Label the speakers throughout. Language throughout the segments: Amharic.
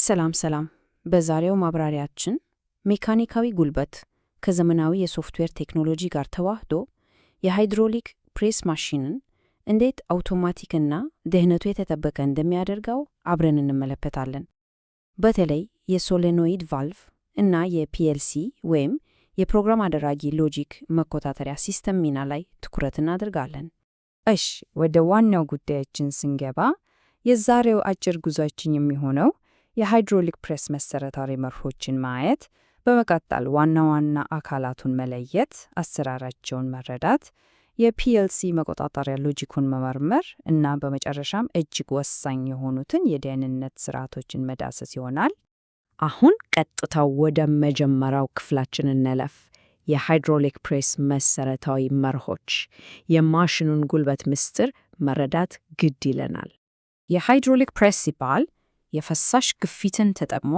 Speaker 1: ሰላም ሰላም። በዛሬው ማብራሪያችን ሜካኒካዊ ጉልበት ከዘመናዊ የሶፍትዌር ቴክኖሎጂ ጋር ተዋህዶ የሃይድሮሊክ ፕሬስ ማሽንን እንዴት አውቶማቲክና ደህንነቱ የተጠበቀ እንደሚያደርገው አብረን እንመለከታለን። በተለይ የ solenoid valve እና የ PLC ወይም የፕሮግራም አደራጊ logic መቆጣጠሪያ system ሚና ላይ ትኩረት እናደርጋለን።
Speaker 2: እሺ፣ ወደ ዋናው ጉዳያችን ስንገባ የዛሬው አጭር ጉዟችን የሚሆነው የሃይድሮሊክ ፕሬስ መሰረታዊ መርሆችን ማየት፣ በመቀጠል ዋና ዋና አካላቱን መለየት፣ አሰራራቸውን መረዳት፣ የ PLC መቆጣጠሪያ logic ኡን መመርመር እና በመጨረሻም እጅግ ወሳኝ የሆኑትን የደህንነት ስርዓቶችን መዳሰስ ይሆናል።
Speaker 1: አሁን ቀጥታው ወደ መጀመሪያው ክፍላችን እንለፍ። የሃይድሮሊክ ፕሬስ መሰረታዊ መርሆች። የማሽኑን ጉልበት ምስጢር መረዳት ግድ ይለናል። የሃይድሮሊክ ፕሬስ ሲባል የፈሳሽ ግፊትን ተጠቅሞ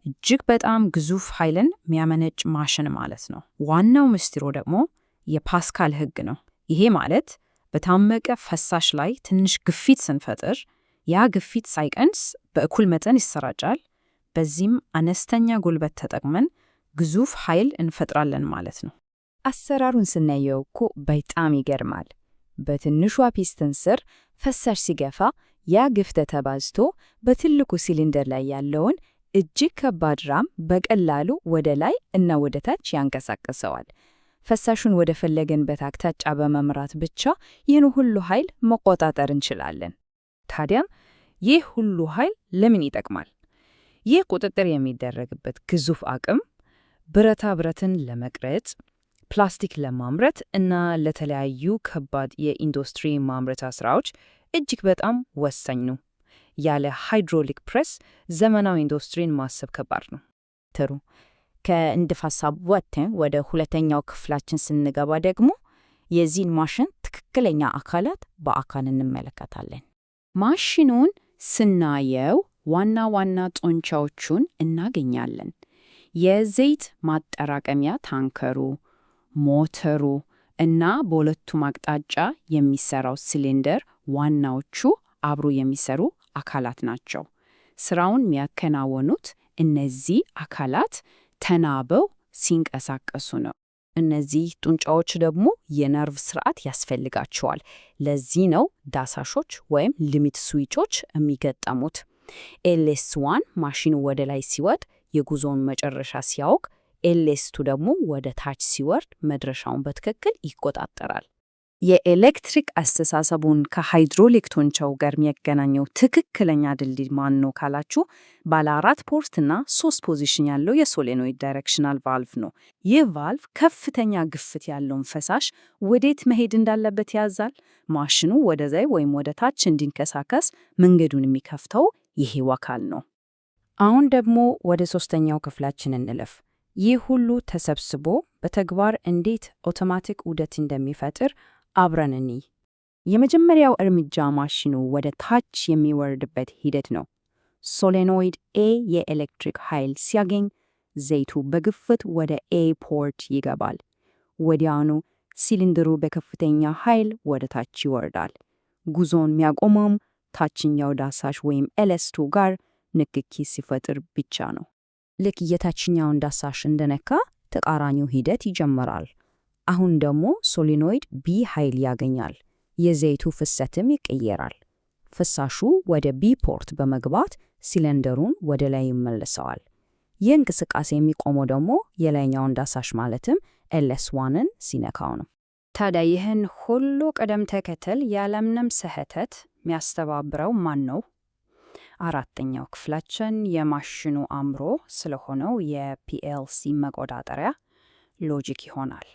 Speaker 1: እጅግ በጣም ግዙፍ ኃይልን የሚያመነጭ ማሽን ማለት ነው። ዋናው ምስጢሩ ደግሞ የፓስካል ሕግ ነው። ይሄ ማለት በታመቀ ፈሳሽ ላይ ትንሽ ግፊት ስንፈጥር ያ ግፊት ሳይቀንስ በእኩል መጠን ይሰራጫል። በዚህም አነስተኛ ጉልበት ተጠቅመን ግዙፍ ኃይል እንፈጥራለን ማለት ነው።
Speaker 2: አሰራሩን ስናየው እኮ በጣም ይገርማል። በትንሿ ፒስተን ስር ፈሳሽ ሲገፋ ያ ግፊት ተባዝቶ በትልቁ ሲሊንደር ላይ ያለውን እጅግ ከባድ ram በቀላሉ ወደ ላይ እና ወደ ታች ያንቀሳቅሰዋል። ፈሳሹን ወደ ፈለግንበት አቅጣጫ በመምራት ብቻ ይህን ሁሉ ኃይል መቆጣጠር እንችላለን።
Speaker 3: ታዲያም ይህ ሁሉ ኃይል ለምን ይጠቅማል? ይህ ቁጥጥር የሚደረግበት ግዙፍ አቅም ብረታ ብረትን ለመቅረጽ፣ ፕላስቲክ ለማምረት እና ለተለያዩ ከባድ የኢንዱስትሪ ማምረቻ ስራዎች እጅግ በጣም ወሳኝ ነው። ያለ ሃይድሮሊክ ፕሬስ ዘመናዊ ኢንዱስትሪን ማሰብ ከባድ ነው።
Speaker 4: ጥሩ። ከንድፈ ሐሳብ ወጥተን ወደ ሁለተኛው ክፍላችን ስንገባ ደግሞ የዚህን ማሽን ትክክለኛ አካላት በአካል እንመለከታለን።
Speaker 1: ማሽኑን ስናየው ዋና ዋና ጡንቻዎቹን እናገኛለን። የዘይት ማጠራቀሚያ ታንከሩ፣ ሞተሩ እና በሁለቱም አቅጣጫ የሚሰራው ሲሊንደር ዋናዎቹ አብሮ የሚሰሩ አካላት ናቸው። ስራውን የሚያከናውኑት እነዚህ አካላት ተናበው ሲንቀሳቀሱ ነው። እነዚህ ጡንቻዎች ደግሞ የነርቭ ስርዓት ያስፈልጋቸዋል። ለዚህ ነው ዳሳሾች ወይም limit switch ኦች የሚገጠሙት። LS 1 ማሽኑ ወደ ላይ ሲወጣ የጉዞውን መጨረሻ ሲያውቅ፣ LS 2 ደግሞ ወደ ታች ሲወርድ መድረሻውን በትክክል ይቆጣጠራል።
Speaker 2: የኤሌክትሪክ አስተሳሰቡን ከሃይድሮሊክ ጡንቻው ጋር የሚያገናኘው ትክክለኛ ድልድይ ማን ነው ካላችሁ፣ ባለ አራት port እና ሶስት position ያለው የ solenoid directional valve ነው። ይህ ቫልቭ ከፍተኛ ግፊት ያለውን ፈሳሽ ወዴት መሄድ እንዳለበት ያዛል። ማሽኑ ወደ ላይ ወይም ወደ ታች እንዲንቀሳቀስ መንገዱን የሚከፍተው ይሄው አካል ነው።
Speaker 1: አሁን ደግሞ ወደ ሶስተኛው ክፍላችን እንለፍ። ይህ ሁሉ ተሰብስቦ በተግባር እንዴት አውቶማቲክ ዑደት እንደሚፈጥር አብረን እንይ።
Speaker 2: የመጀመሪያው እርምጃ ማሽኑ ወደ ታች የሚወርድበት ሂደት ነው። Solenoid A የኤሌክትሪክ ኃይል ሲያገኝ ዘይቱ በግፊት ወደ A port ይገባል። ወዲያውኑ ሲሊንደሩ በከፍተኛ ኃይል ወደ ታች ይወርዳል። ጉዞውን የሚያቆመውም ታችኛው ዳሳሽ ወይም LS 2 ጋር ንክኪ ሲፈጥር ብቻ ነው።
Speaker 1: ልክ የታችኛውን ዳሳሽ እንደነካ ተቃራኒው ሂደት ይጀምራል። አሁን ደግሞ solenoid B ኃይል ያገኛል። የዘይቱ ፍሰትም ይቀየራል። ፍሳሹ ወደ B port በመግባት ሲሊንደሩን ወደ ላይ ይመልሰዋል። ይህ እንቅስቃሴ የሚቆመው ደግሞ የላይኛውን ዳሳሽ ማለትም LS 1ን ሲነካው ነው። ታዲያ ይህን ሁሉ ቅደም ተከተል ያለምንም ስህተት የሚያስተባብረው ማን ነው? አራተኛው ክፍላችን የማሽኑ አእምሮ ስለሆነው የ PLC መቆጣጠሪያ logic ይሆናል።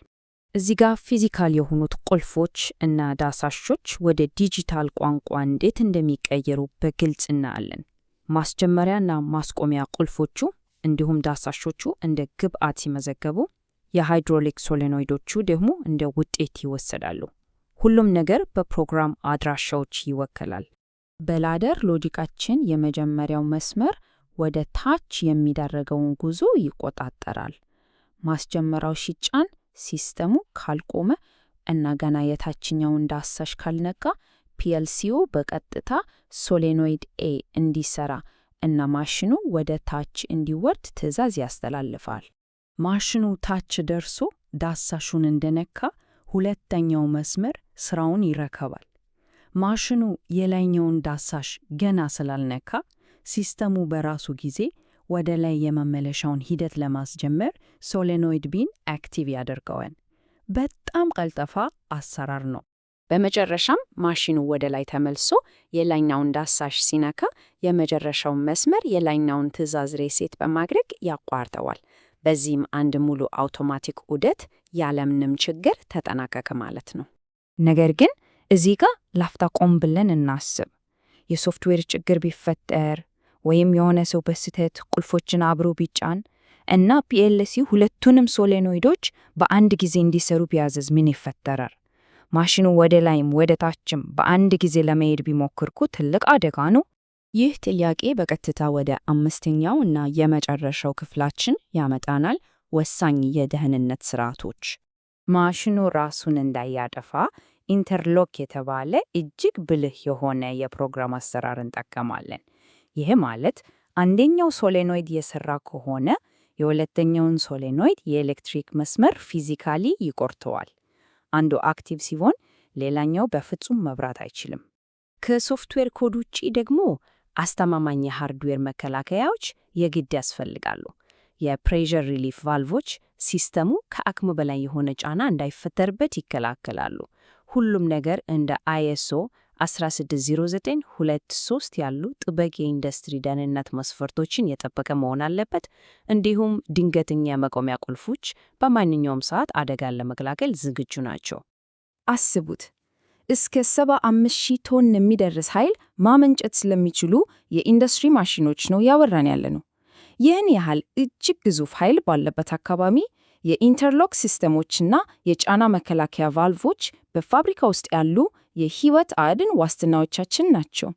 Speaker 1: እዚህ ጋር physical የሆኑት ቁልፎች እና ዳሳሾች ወደ ዲጂታል ቋንቋ እንዴት እንደሚቀየሩ በግልጽ እናያለን። ማስጀመሪያና ማስቆሚያ ቁልፎቹ እንዲሁም ዳሳሾቹ እንደ ግብዓት ሲመዘገቡ፣ የሃይድሮሊክ solenoid ኦቹ ደግሞ እንደ ውጤት ይወሰዳሉ። ሁሉም ነገር በፕሮግራም አድራሻዎች ይወከላል። በ ladder logic ኣችን የመጀመሪያው መስመር ወደ ታች የሚደረገውን ጉዞ ይቆጣጠራል። ማስጀመሪያው ሲጫን ሲስተሙ ካልቆመ እና ገና የታችኛውን ዳሳሽ ካልነካ PLC ው በቀጥታ solenoid A እንዲሰራ እና ማሽኑ ወደ ታች እንዲወርድ ትዕዛዝ ያስተላልፋል።
Speaker 2: ማሽኑ ታች ደርሶ ዳሳሹን እንደነካ ሁለተኛው መስመር ስራውን ይረከባል። ማሽኑ የላይኛውን ዳሳሽ ገና ስላልነካ ሲስተሙ በራሱ ጊዜ ወደ ላይ የመመለሻውን ሂደት ለማስጀመር solenoid B ን active ያደርገዋል። በጣም ቀልጣፋ አሰራር ነው።
Speaker 1: በመጨረሻም ማሽኑ ወደ ላይ ተመልሶ የላይኛውን ዳሳሽ ሲነካ የመጨረሻውን መስመር የላይኛውን ትዕዛዝ reset በማድረግ ያቋርጠዋል። በዚህም አንድ ሙሉ አውቶማቲክ ዑደት ያለምንም ችግር ተጠናቀቀ ማለት ነው።
Speaker 3: ነገር ግን እዚህ ጋር ላፍታ ቆም ብለን እናስብ። የሶፍትዌር ችግር ቢፈጠር ወይም የሆነ ሰው በስህተት ቁልፎችን አብሮ ቢጫን እና PLC ሁለቱንም solenoid ኦች በአንድ ጊዜ እንዲሰሩ ቢያዘዝ ምን ይፈጠራል? ማሽኑ ወደ ላይም ወደ ታችም በአንድ ጊዜ ለመሄድ ቢሞክር እኮ ትልቅ አደጋ ነው።
Speaker 1: ይህ ጥያቄ በቀጥታ ወደ አምስተኛው እና የመጨረሻው ክፍላችን ያመጣናል፣ ወሳኝ የደህንነት ስርዓቶች።
Speaker 3: ማሽኑ ራሱን እንዳያጠፋ interlock የተባለ እጅግ ብልህ የሆነ የፕሮግራም አሰራር እንጠቀማለን። ይህ ማለት አንደኛው solenoid የሰራ ከሆነ የሁለተኛውን solenoid የኤሌክትሪክ መስመር physically ይቆርጠዋል። አንዱ active ሲሆን ሌላኛው በፍጹም መብራት አይችልም።
Speaker 1: ከሶፍትዌር ኮድ ውጪ ደግሞ አስተማማኝ የሃርድዌር መከላከያዎች የግድ ያስፈልጋሉ። የ pressure relief valve ኦች ሲስተሙ ከአቅሙ በላይ የሆነ ጫና እንዳይፈጠርበት ይከላከላሉ። ሁሉም ነገር እንደ ISO 16923 ያሉ ጥብቅ የኢንዱስትሪ ደህንነት መስፈርቶችን የጠበቀ መሆን አለበት። እንዲሁም ድንገተኛ መቆሚያ ቁልፎች በማንኛውም ሰዓት አደጋን ለመከላከል ዝግጁ ናቸው።
Speaker 3: አስቡት፣ እስከ 75,000 ቶን የሚደርስ ኃይል ማመንጨት ስለሚችሉ የኢንዱስትሪ ማሽኖች ነው ያወራን ያለነው። ይህን ያህል እጅግ ግዙፍ ኃይል ባለበት አካባቢ የ interlock ሲስተሞችና የጫና መከላከያ ቫልቮች በፋብሪካ ውስጥ ያሉ የህይወት አድን ዋስትናዎቻችን ናቸው።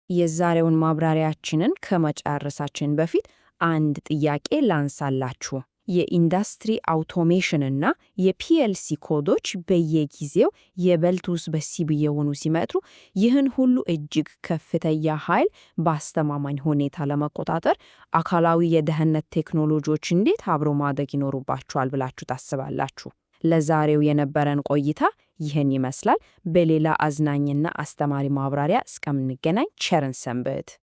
Speaker 1: የዛሬውን ማብራሪያችንን ከመጨረሳችን በፊት አንድ ጥያቄ ላንሳላችሁ። የኢንዱስትሪ automation እና የ PLC ኮዶች በየጊዜው ይበልጥ ውስብስብ እየሆኑ ሲመጡ ይህን ሁሉ እጅግ ከፍተኛ ኃይል በአስተማማኝ ሁኔታ ለመቆጣጠር አካላዊ የደህንነት ቴክኖሎጂዎች እንዴት አብሮ ማደግ ይኖሩባቸዋል ብላችሁ ታስባላችሁ? ለዛሬው የነበረን ቆይታ ይህን ይመስላል። በሌላ አዝናኝና አስተማሪ ማብራሪያ እስከምንገናኝ ቸር እንሰንብት።